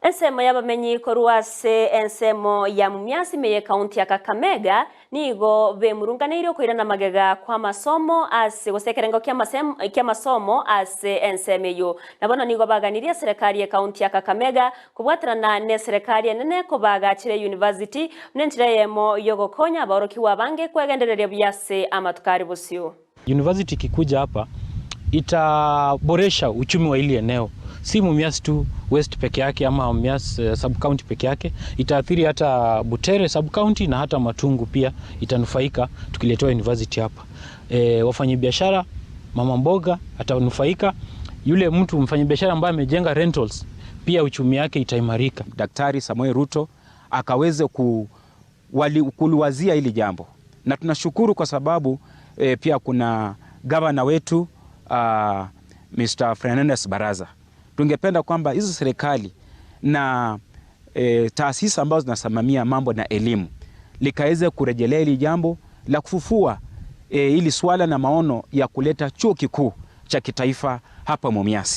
Ensemo y'abamenyi korwase ensemo ya Mumias meye county ya Kakamega nigo bemurunganeire okoirana magega kwa masomo ase gose ekerengo kia masomo ase ensemo eyo. Nabono nigo baganirie serikali ya county ya Kakamega kobwaterana ne serikali enene kobagachire university nenchira yemo yogokonya abaorokiwa abange kwegendereria buya ase amatukari bosio. University ikikuja hapa itaboresha uchumi wa hili eneo, si Mumias tu West peke yake ama Mumias sub county peke yake, itaathiri hata Butere sub county na hata Matungu pia itanufaika tukiletewa university hapa. Wafanyabiashara, mama mboga atanufaika, yule mtu mfanyabiashara ambaye amejenga rentals pia uchumi yake itaimarika. Daktari Samuel Ruto akaweze kuliwazia hili jambo, na tunashukuru kwa sababu pia kuna gavana wetu Mr. Fernandes Baraza. Tungependa kwamba hizo serikali na taasisi ambazo zinasimamia mambo na elimu likaweze kurejelea hili jambo la kufufua hili swala na maono ya kuleta chuo kikuu cha kitaifa hapa Mumias.